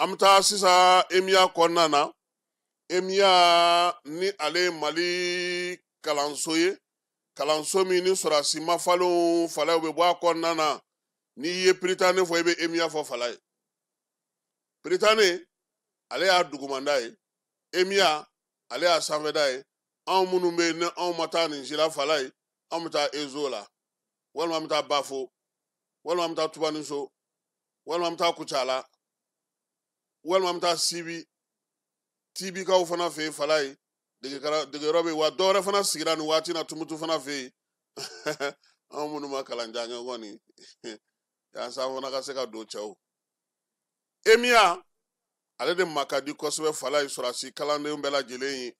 An bɛ taa sisan EMIA kɔnɔna na. EMIA ni ale ye Mali kalanso ye, kalanso min ni sɔrɔdasi mafalenw falaw bɛ bɔ a kɔnɔna na. N'i ye Prytanée fɔ, i bɛ EMIA fɔ fala ye. Prytanée ale y'a dugumanda ye, EMIA ale y'a sanfɛda ye. Anw minnu bɛ yen ni anw ma taa nin si la fala ye, anw bɛ taa Ezo la, walima an bɛ taa Bafo, walima an bɛ taa Tubaniso, walima an bɛ taa Kucala, walima an bɛ taa Sibi. Tibikaw fana fɛ yen fala ye, degeyɔrɔ bɛ yen. Wa dɔwɛrɛ fana sigira nin waati na Tumutu fana fɛ yen. Anw minnu ma kalan jan kɛ kɔni, yaasa an fana ka se ka don cɛw. EMIA ale de ma ka di kosɛbɛ fala ye sɔrɔdasi kalanden bɛɛ lajɛlen ye.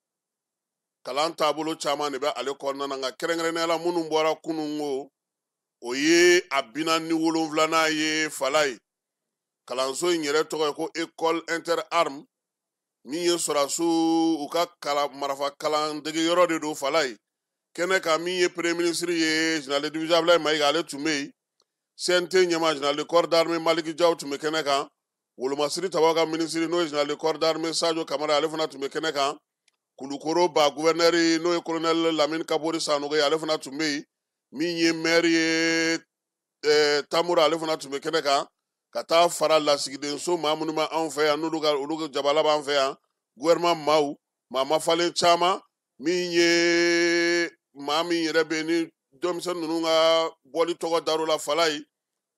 Kalan taabolo caman de bɛ ale kɔnɔna na, nka kɛrɛnkɛrɛnnenya la minnu bɔra kununko, o ye a 47nan ye fala ye. Kalanso in yɛrɛ tɔgɔ ye ko École Interarme, min ye sɔrɔdasiw u ka kalan marafa kalan degeyɔrɔ de don fala ye. Kɛnɛ kan, min ye premier ministre ye, général de division Abdoulaye Maïga, ale tun bɛ yen. CNT ɲɛmaa, général de corps d'armée Malick Diaw tun bɛ kɛnɛ kan. Wolomasiri tabaw ka ministre, n'o ye général de corps d'armée Sadio Kamara, ale fana tun bɛ kɛnɛ kan. Kulukoro ba gouverneur, n'o ye colonel Lamine Kabori Sanogo ye, ale fana tun bɛ yen. Min ye maire ye Tamura, ale fana tun bɛ kɛnɛ kan. Ka taa fara lasigidenso maa minnu bɛ anw fɛ yan, n'olu ka olu ka jabala b'an fɛ yan, gouvernement maaw, maa mafalen caman. Min ye maa min yɛrɛ bɛ yen ni denmisɛnnin ninnu ka bɔli tɔgɔ dar'o la fala ye,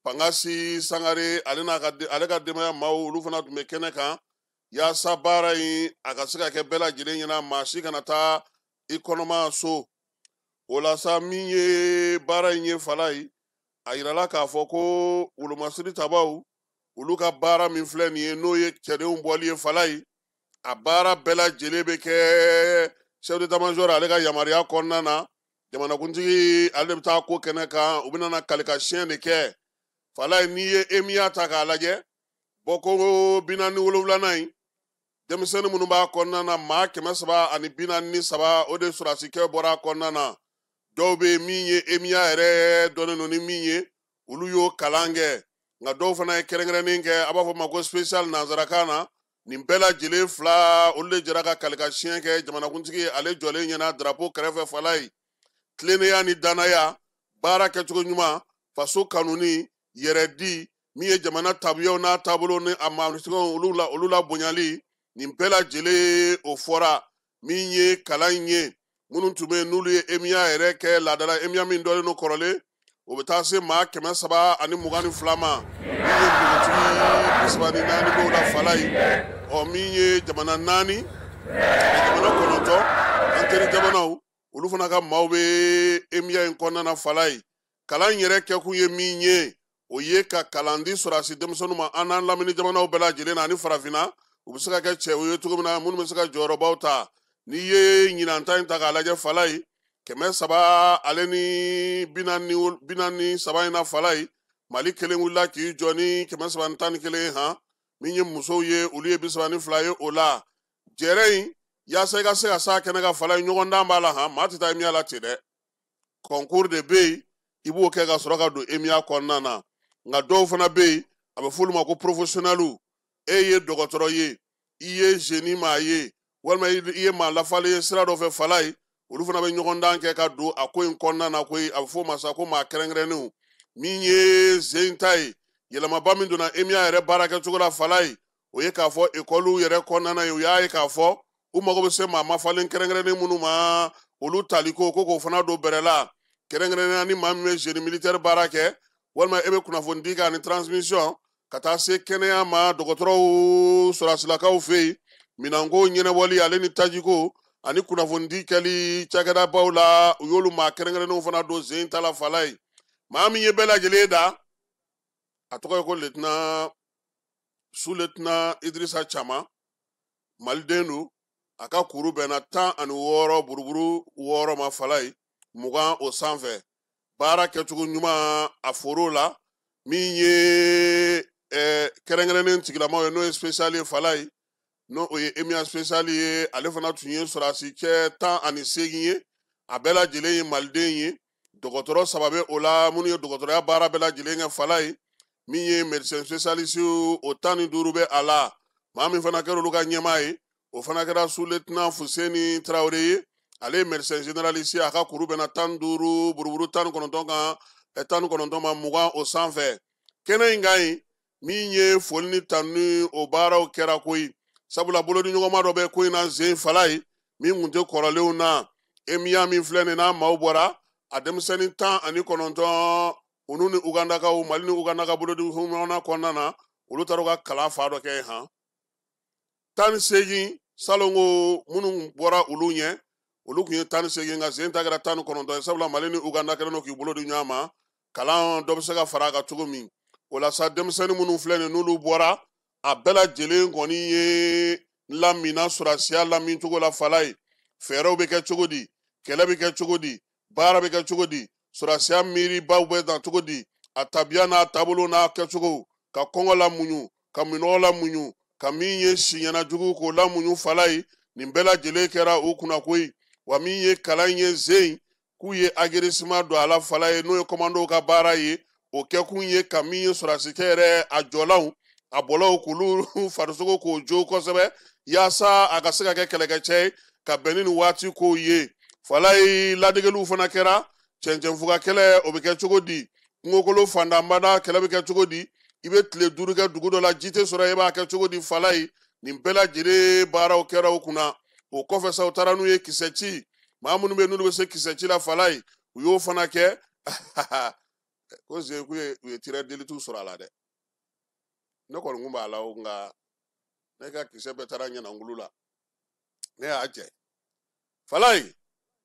Pangasi Sangare, ale n'a ka ale ka denbaya maaw, olu fana tun bɛ kɛnɛ kan, yaasa baara in a ka se ka kɛ bɛɛ lajɛlen ɲɛna, maa si kana taa i kɔnɔma so. O la sa, min ye baara in ye fala ye, a yirala k'a fɔ ko wolomasiri tabaw olu ka baara min filɛ nin ye, n'o ye cɛdenw bɔli ye fala ye, a baara bɛɛ lajɛlen bɛ kɛ chef d'état major ale ka yamaruya kɔnɔna na. Jamanakuntigi ale de bɛ taa ko kɛnɛ kan, u bɛna kalika siɲɛ de kɛ fala ye. N'i ye EMIA ta k'a lajɛ, bɔko 47nan in, denmisɛnnin minnu b'a kɔnɔna na, maa 343, o de sɔrɔdasikɛ bɔra a kɔnɔna na. Dɔw bɛ yen, min ye EMIA yɛrɛ dɔnnen don ni min ye, olu y'o kalan kɛ, nka dɔw fana ye kɛrɛnkɛrɛnnen kɛ, a b'a fɔ ma ko spécial nanzarakan na. Nin bɛɛ lajɛlen fila, olu de jɛra ka kalika siɲɛ kɛ jamanakuntigi ale jɔlen ɲɛna drapeau kɛrɛfɛ fala ye. Tilennenya ni danaya, baara kɛcogo ɲuman, faso kanuni, yɛrɛdi, min ye jamana tabiyaw n'a taabolo ni a maasigiw olu la, olu la bonyali, nin bɛɛ lajɛlen o fɔra. Min ye kalan in ye, minnu tun bɛ yen n'olu ye EMIA yɛrɛ kɛ, laadala EMIA min dɔlen don kɔrɔlen, o bɛ taa se maa 322 ma. Min ye npogotigi 34 b'o la fala ye. Ɔ, min ye jamana naani, jamana 9, an teri jamanaw, olu fana ka maaw bɛ EMIA in kɔnɔna na fala ye. Kalan in yɛrɛ kɛkun ye min ye, o ye ka kalan di sɔrɔdasi denmisɛnninw ma an n'an lamini jamanaw bɛɛ lajɛlen na ani farafinna, u bɛ se ka kɛ cɛw ye cogo min na, minnu bɛ se ka jɔyɔrɔbaw ta. N'i ye ɲinan ta in ta k'a lajɛ fala ye, 300 ale ni 43 in na fala ye, Mali kelen wulila k'i jɔ ni 311 han. Min ye musow ye, olu ye 32 ye. O la jɛrɛ in, yaasa i ka se ka s'a kɛnɛ ka fala ye, ɲɔgɔndan b'a la han. Maa tɛ taa EMIA la ten dɛ, concours de bɛ yen, i b'o kɛ ka sɔrɔ ka don EMIA kɔnɔna na. Nka dɔw fana bɛ yen, a bɛ f'olu ma ko professionnel. E ye dɔgɔtɔrɔ ye, i ye génie maa ye, walima i ye maa lafalen ye sira dɔ fɛ fala ye, olu fana bɛ ɲɔgɔndan kɛ ka don a ko in kɔnɔna na koyi. A bɛ f'o ma sa ko maa kɛrɛnkɛrɛnnenw. Min ye zen ta ye, yɛlɛmaba min donna EMIA yɛrɛ baara kɛcogo la fala ye, o ye k'a fɔ ekɔliw yɛrɛ kɔnɔna na ye, u y'a ye k'a fɔ u mago bɛ se maa mafalen kɛrɛnkɛrɛnnen minnu ma, olu taliko ko k'o fana don bɛrɛ la, kɛrɛnkɛrɛnnenya ni maa min bɛ génie militaire baara kɛ, walima e bɛ kunnafoni di kɛ ani transmission, ka taa se kɛnɛya ma, dɔgɔtɔrɔw sɔrɔdasilakaw fɛ yen, minɛnko ɲɛnabɔli ale ni tajiko ani kunnafoni kɛli cakɛdabaw la, u y'olu maa kɛrɛnkɛrɛnnenw fana don zen ta la fala ye. Maa min ye bɛɛ lajɛlen da, a tɔgɔ ye ko lieutenant, sous lieutenant Idrissa Chama, maliden don. A ka kuru bɛnna 16 buruburu 6 ma fala ye, 20 o sanfɛ. Baara kɛcogo ɲuman a foro la, min ye kɛrɛnkɛrɛnnen tigilamaw ye, n'o ye spécial ye fala ye, n'o o ye EMIA spécial ye, ale fana tun ye sɔrɔdasi cɛ 18 ye, a bɛɛ lajɛlen ye maliden ye. Dɔgɔtɔrɔ 3 bɛ o la, minnu ye dɔgɔtɔrɔya baara bɛɛ lajɛlen kɛ fala ye. Min ye médecin spécialiste, o 15 bɛ a la. Maa min fana kɛra olu ka ɲɛmaa ye, o fana kɛra sous-lieutenant Fuseni Tarawele ye. Ale ye médecin généraliste ye, a ka kuru bɛnna 15 buruburu 19 kan, 19 ma 20 o sanfɛ. Kɛnɛ in kan yen, min ye foli ni tanuni o baaraw kɛra koyi, sabula bolodiɲɔgɔnma dɔ bɛ ko in na zen fala ye min kun tɛ kɔrɔlenw na. Emiya min filɛ nin n'a maaw bɔra, a denmisɛnnin 19 olu ni Ugandakaw, Mali ni Uganda ka bolodiɲɔgɔnna kɔnɔna na, olu taara u ka kalan fa dɔ kɛ yen han. 18 salongo minnu bɔra olu ɲɛ, olu tun ye 18, nka zen ta kɛra 19 ye, sabula Mali ni Uganda kɛlen don k'i bolo di ɲɔgɔn ma, kalan dɔ bɛ se ka fara a kan cogo min. O la sa, denmisɛnnin minnu filɛ nin n'olu bɔra, a bɛɛ lajɛlen kɔni ye lamina sɔrɔdasiya lamin cogo la fala ye. Fɛɛrɛw bɛ kɛ cogo di, kɛlɛ bɛ kɛ cogo di, baara bɛ kɛ cogo di, sɔrɔdasiya miiribaw bɛ na cogo di, a tabiya n'a taabolo n'a kɛcogo, ka kɔngɔ lamuɲu, ka minɔgɔ lamuɲu, ka min ye siɲɛna jugu k'o lamuɲu fala ye. Nin bɛɛ lajɛlen kɛra u kunna koyi. Wa min ye kalan ye zen, k'u ye ageresima don a la fala ye, n'o ye kɔmandow ka baara ye. O kɛkun ye ka min ye sɔrɔdasikɛ yɛrɛ a jɔlanw, a bɔlaw, k'olu farisogo k'o jo kosɛbɛ, yaasa a ka se ka kɛ kɛlɛkɛcɛ ye ka bɛn ni nin waati kow ye. Fala ye, ladegeliw fana kɛra. Cɛncɛnfuga kɛlɛ, o bɛ kɛ cogo di? Kungokolo fandanbada kɛlɛ bɛ kɛ cogo di? I bɛ tile 5 kɛ dugu dɔ la, ji tɛ sɔrɔ, e b'a kɛ cogo di fala ye? Nin bɛɛ lajɛlen baaraw kɛra u kunna. O kɔfɛ sa, u taara n'u ye kisɛ ci. Maa minnu bɛ yen n'olu bɛ se kisɛ ci la fala ye, u y'o fana kɛ. Ko zen k'u ye, u ye tireur d'élite sɔrɔ a la dɛ. Ne kɔni kun b'a la o, nka ne ka kisɛ bɛɛ taara ɲanankulu la, ne y'a jɛ fala ye.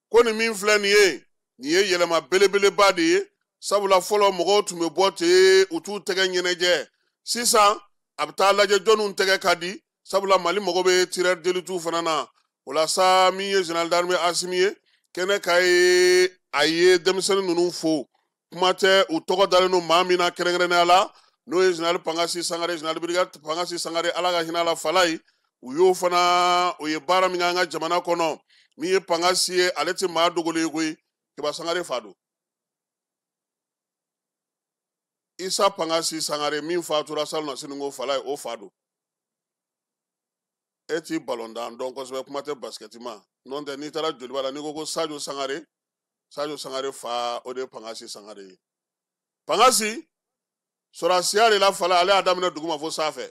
Ko nin min filɛ nin ye, nin ye yɛlɛma belebeleba de ye, sabula fɔlɔ mɔgɔw tun bɛ bɔ ten, u t'u tɛgɛ ɲɛnajɛ. Sisan a bɛ taa lajɛ jɔnniw tɛgɛ ka di, sabula Mali mago bɛ tireur d'élite fana na. O la sa, min ye général d'armée Asimi ye, kɛnɛ ka ye, a ye denmisɛnnin ninnu fo. Kuma tɛ u tɔgɔ dalen don maa min na kɛrɛnkɛrɛnnenya la, n'o ye général Pangasi Sangare, général brigade Pangasi Sangare, Ala ka hinɛ a la fala ye. U y'o fana, o ye baara min kɛ an ka jamana kɔnɔ. Min ye Pangasi ye, ale tɛ maa dogolen ye koyi. Keba Sangare fa don, Isa Pangasi Sangare min fatura salon na siniko fala ye, o fa don. E t'i balontan dɔn kosɛbɛ, kuma tɛ basikɛti ma. N'o tɛ, n'i taara Joliba la, n'i ko ko Sadio Sangare, Sadio Sangare fa, o de ye Pangasi Sangare ye. Pangasi sɔrɔdasiya de la fala, ale y'a daminɛ duguma fo sanfɛ.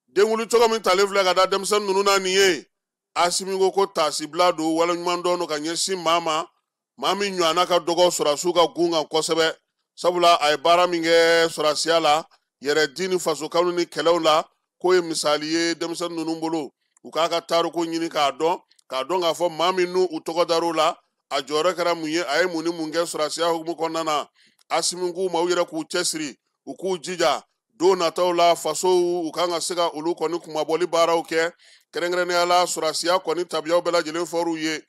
Denkuli cogo min talen filɛ ka da denmisɛnnin ninnu na nin ye, Asimi ko ko taasibila don, waleɲuman dɔn don ka ɲɛsin maa ma, maa min ɲɔgɔnna ka dɔgɔ sɔrɔdasiw ka gun kan kosɛbɛ, sabula a ye baara min kɛ sɔrɔdasiya la, yɛrɛ di ni faso kanu ni kɛlɛw la, k'o ye misali ye denmisɛnnin ninnu bolo. U k'a ka tariku ɲini k'a dɔn, k'a dɔn k'a fɔ maa min n'u u tɔgɔ dar'o la, a jɔyɔrɔ kɛra mun ye, a ye mun ni mun kɛ sɔrɔdasiya hukumu kɔnɔna na. Asimi k'u ma, u yɛrɛ k'u cɛsiri, u k'u jija don nataw la, fasow u kan ka se ka olu kɔni kunmabɔli baaraw kɛ, kɛrɛnkɛrɛnnenya la sɔrɔdasiya kɔni tabiyaw bɛɛ lajɛlen fɔr'u ye,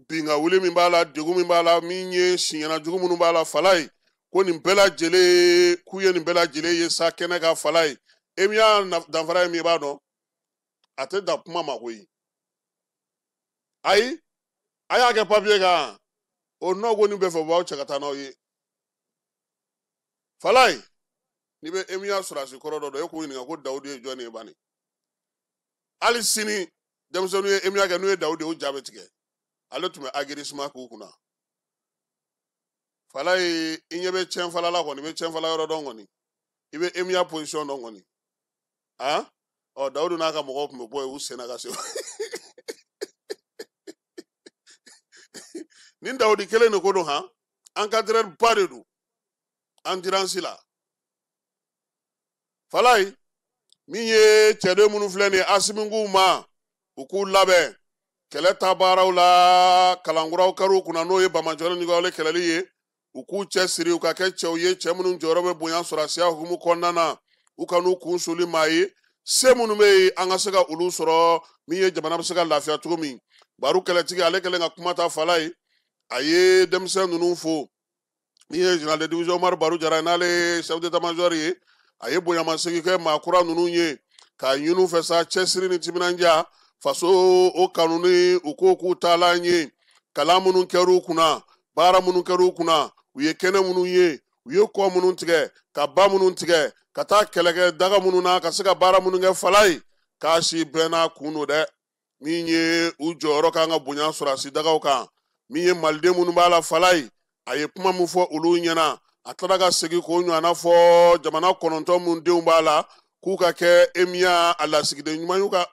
binka wuli min b'a la, degun min b'a la, min ye siɲɛna jugu minnu b'a la fala ye, ko nin bɛɛ lajɛlen k'u ye nin bɛɛ lajɛlen ye sa kɛnɛ ka fala ye. E min y'a danfara ye min i b'a dɔn, a tɛ dan kuma ma koyi. Ayi, a y'a kɛ papiye kan, o nɔ ko nin bɛɛ fɛ, u b'aw cɛ ka taa n'aw ye fala ye. N'i bɛ emiya sɔrɔdasi kɔrɔ dɔ dɔn, e k'o ɲininka ko Dawudi ye jɔn ye bani. Hali sini denmisɛnninw ye emiya kɛ, n'u ye Dawudi ye, o ja bɛ tigɛ. Ale tun bɛ agirisima k'u kunna fala ye. I ɲɛ bɛ cɛnfala la kɔni, i bɛ cɛnfala yɔrɔ dɔn kɔni, i bɛ emiya position dɔn kɔni. Ɔ Dawudu n'a ka mɔgɔw tun bɛ bɔ yen, u sen na ka se. Nin Dawudi kelen de ko don han, encadreur ba de don endurance la falayi. Min ye cɛden minnu filɛ nin ye, Asimi k'u ma u k'u labɛn kɛlɛ ta baaraw la, kalankuraw kɛr'u kunna, n'o ye banbaanciwale ni wale kɛlɛli ye. U k'u cɛsiri, u ka kɛ cɛw ye, cɛ minnu jɔyɔrɔ bɛ bonya sɔrɔdasiya hukumu kɔnɔna na, u ka n'u kun suli maa ye. Se minnu bɛ yen, an ka se ka olu sɔrɔ, min ye jamana bɛ se ka lafiya cogo min. Baru kɛlɛtigi ale kɛlen ka kuma ta fala ye, a ye denmisɛn ninnu fo. Min ye général de division Umaru Baru Jara ye, n'ale ye chef d'état major ye, a ye bonyamasegin kɛ maa kura ninnu ye, k'a ɲini u fɛ sa cɛsiri ni timinandiya, faso o kanu ni u ko k'u taalan ye. Kalan minnu kɛr'u kunna, baara minnu kɛr'u kunna, u ye kɛnɛ minnu ye, U ye kɔ minnu tigɛ, ka ba minnu tigɛ, ka taa kɛlɛkɛ daga minnu na, ka se ka baara minnu kɛ Falaye, k'a si bɛɛ n'a kun don dɛ. Min ye u jɔyɔrɔ kan ka bonya sɔrɔdasi dagaw kan, min ye maliden minnu b'a la Falaye, a ye kuma min fɔ olu ɲɛna, a tilala ka segin k'o ɲɔgɔnna fɔ jamana 9 minnu denw b'a la k'u ka kɛ emiya a lasigiden ɲuman y'u ka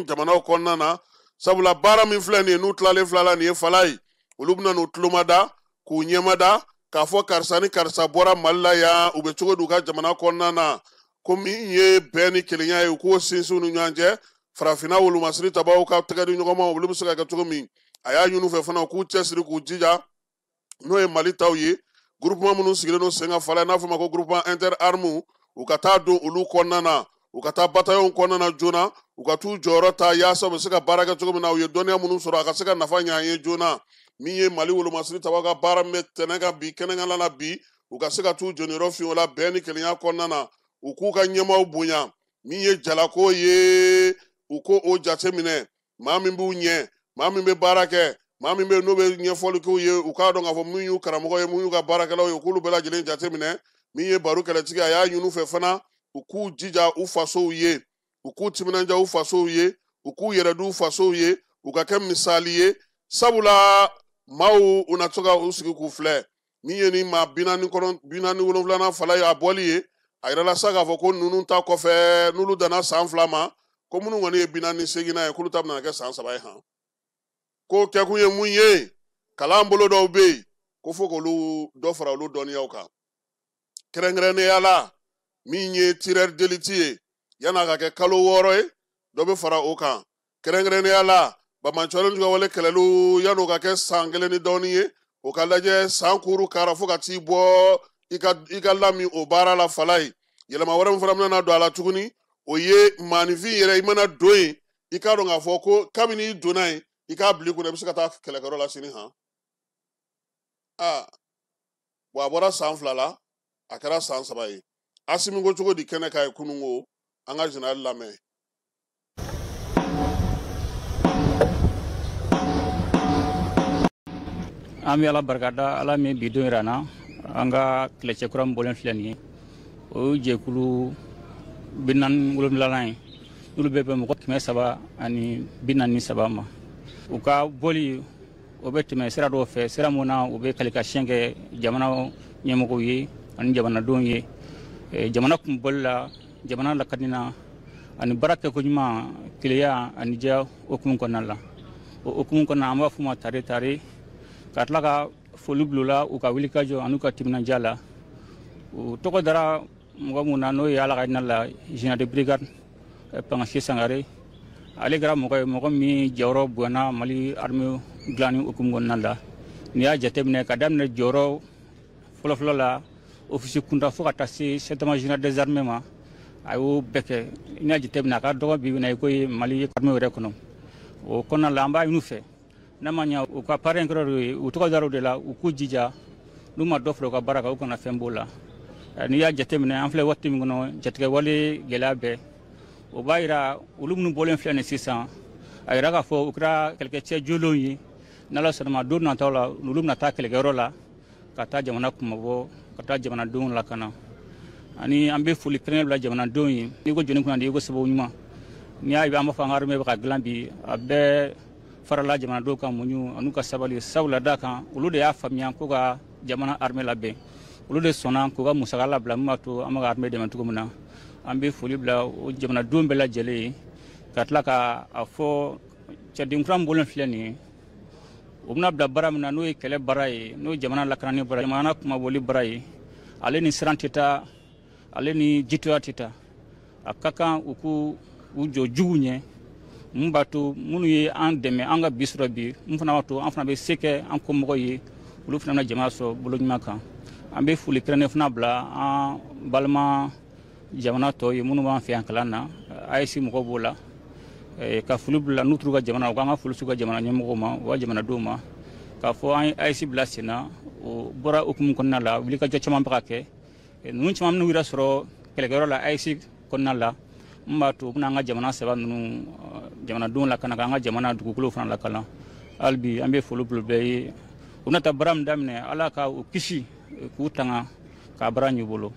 jamanaw kɔnɔna na. Sabula baara min filɛ nin ye, n'u tilalen fila la nin ye Falaye, olu bɛna n'u tulomada k'u ɲɛmada k'a fɔ karisa ni karisa bɔra Mali la yan, u bɛ cogo di u ka jamana kɔnɔna na, ko min ye bɛn ni kelenya ye, u k'o sinsin u ni ɲɔgɔn cɛ. Farafinna wolomasiri tabaw ka tɛgɛ di ɲɔgɔn ma, olu bɛ se ka kɛ cogo min. A y'a ɲini u fɛ fana u k'u cɛsiri k'u jija, n'o ye Mali taw ye, groupement minnu sigilen don sen kan Falaye, n'a fɔ ma ko groupement inter armes, u ka taa don olu kɔnɔna na, u ka taa bataillon kɔnɔna na joona, u ka t'u jɔyɔrɔ ta yaasa u bɛ se ka baara kɛ cogo min na, u ye dɔnniya minnu sɔrɔ a ka se ka nafa ɲɛ an ye joona. Min ye Mali wolomasiri tabaw ka baara min bɛ tɛnɛ kan bi, kɛnɛkanla la bi, u ka se ka t'u jɔniyɔrɔ fin o la bɛn ni kelenya kɔnɔna na, u k'u ka ɲɛmaaw bonya. Min ye jalako ye, u ko o jateminɛ, maa min b'u ɲɛ, maa min bɛ baara kɛ, maa min bɛ n'o bɛ ɲɛfɔli k'u ye, u k'a dɔn k'a fɔ min y'u karamɔgɔ ye, mun y'u ka baarakɛlaw ye, u k'olu bɛɛ lajɛlen jateminɛ. Min ye baro kɛlɛtigi, a y'a ɲini u fɛ fana u k'u jija u fasow ye, u k'u timinanja u fasow ye, u k'u yɛrɛ d'u fasow ye, u ka kɛ misali ye. Sabula maaw u na to ka u sigi k'u filɛ. Min ye ni maa 47nan Falaye a bɔli ye, a yirala sa k'a fɔ ko ninnu ta kɔfɛ, n'olu danna san 2 ma, ko minnu kɔni ye 48nan ye, k'olu ta bɛna kɛ san 3 ye han. Ko kɛkun ye mun ye, kalan bolo dɔw bɛ yen ko fo k'olu dɔ fara olu dɔnniyaw kan, kɛrɛnkɛrɛnnenya la min ye tireur d'élite ye, yan'a ka kɛ kalo 6 ye, dɔ bɛ fara o kan. Kɛrɛnkɛrɛnnenya la banbaanciwale ka wale kɛlɛliw, yan'o ka kɛ san 1 ni dɔɔnin ye, o ka lajɛ san kuru kara fo ka t'i bɔ i ka lami o baara la Falaye. Yɛlɛma wɛrɛ min fana bɛna don a la tuguni, o ye maaninfin yɛrɛ, i mana don yen, i k'a dɔn k'a fɔ ko kabini i donna yen, i k'a bila i kunna, i bɛ se ka taa kɛlɛkɛyɔrɔ la sini han. Wa a bɔra san 2 la, a kɛra san 3 ye. Asimi ko cogo di kɛnɛ kan ye kunun ko, an ka général lamɛn. An bɛ Ala barikada, Ala min bi don yira an na, an ka kɛlɛcɛ kura min bɔlen filɛ nin ye, o ye jɛkulu 47nan ye, n'olu bɛ bɛn mɔgɔ 343 ma. U ka bɔli o bɛ tɛmɛ sira dɔw fɛ, sira mun na u bɛ kalikasiyɛn kɛ jamana ɲɛmɔgɔw ye ani jamanadenw ye. Jamana kun bɔli la, jamana lakani na, ani baara kɛko ɲuman, kelenya ani jɛya hukumu kɔnɔna la. O hukumu kɔnɔna, an b'a f'u ma tare tare, ka tila ka foli bila u la u ka wulikajɔ ani u ka timinandiya la. U tɔgɔ dara mɔgɔ mun na, n'o ye Ala ka hinɛ la, général de brigade Pangasi Sangare. Ale kɛra mɔgɔ ye, mɔgɔ min jɔyɔrɔ bonyana Mali armée dilanni hukumu kɔnɔna la. N'i y'a jateminɛ ka daminɛ jɔyɔrɔ fɔlɔfɔlɔ la, officier kunda fo ka taa se chef d'état-major général des armées ma, a y'o bɛɛ kɛ. N'i y'a jateminɛ a ka dɔgɔ bi bi in na i ko ye Mali armée yɛrɛ kɔnɔ. O kɔnɔna la, an b'a ɲini u fɛ, n'a ma ɲɛ u ka parrain kɛra o ye, u tɔgɔ dara o de la, u k'u jija, n'u ma dɔ fara u ka baara kan, u kana fɛn b'o la. N'i y'a jateminɛ, an filɛ waati min kɔnɔ, jatigɛwale gɛlɛya bɛɛ, o b'a yira olu minnu bɔlen filɛ nin sisan, a yira k'a fɔ u kɛra kɛlɛkɛcɛ jolenw ye. N'Ala sɔnna ma, don nataw la, olu bɛna taa kɛlɛkɛyɔrɔ la, ka taa jamana kunmabɔ, ka taa jamanadenw lakana. Ani an bɛ foli kɛrɛnkɛrɛn bila jamanadenw ye. N'i ko jɔnni kunnandi, i ko sababu ɲuman. N'i y'a ye an b'a fɔ an ka armée bɛ ka dilan bi, a bɛɛ farala jamanadenw ka muɲu an'u ka sabali, sabula da kan olu de y'a faamuya ko ka jamana armée labɛn, olu de sɔnna k'u ka musaka labila min b'a to an bɛ ka armée dɛmɛ cogo min na. An bɛ foli bila o jamanadenw bɛɛ lajɛlen ye, ka tila ka a fɔ cɛden kura min bɔlen filɛ nin ye, o bɛna bila baara min na, n'o ye kɛlɛ baara ye, n'o ye jamana lakanani baara ye, jamana kunmabɔli baara ye, ale ni siran tɛ taa, ale ni jitoya tɛ taa. A ka kan u k'u jɔ jugu ɲɛ, mun b'a to minnu ye an dɛmɛ an ka bi sɔrɔ bi, mun fana b'a to an fana bɛ se kɛ an kɔmɔgɔw ye, olu fana bɛna jamana sɔrɔ bolo ɲuman kan. An bɛ foli kɛrɛnkɛrɛn fana bila an balima jamana tɔw ye minnu b'an fɛ yan kalan na, AES mɔgɔw b'o la, ka foli bila n'u t'u ka jamana, u k'an ka foli s'u ka jamana ɲɛmɔgɔw ma, u ka jamanadenw ma, k'a fɔ an ye AES bila sen na. O bɔra hukumu kɔnɔna la, wulikajɔ caman bɛ ka kɛ. Ninnu caman minnu yɛrɛ sɔrɔ kɛlɛkɛyɔrɔ la AES kɔnɔna la, mun b'a to u bɛna an ka jamana saba ninnu jamanadenw lakana, k'an ka jamana dugukolo fana lakana. Hali bi an bɛ foli bila bɛɛ ye. U bɛna taa baara min daminɛ, Ala ka u kisi k'u tanga K'a baara ɲ'u bolo.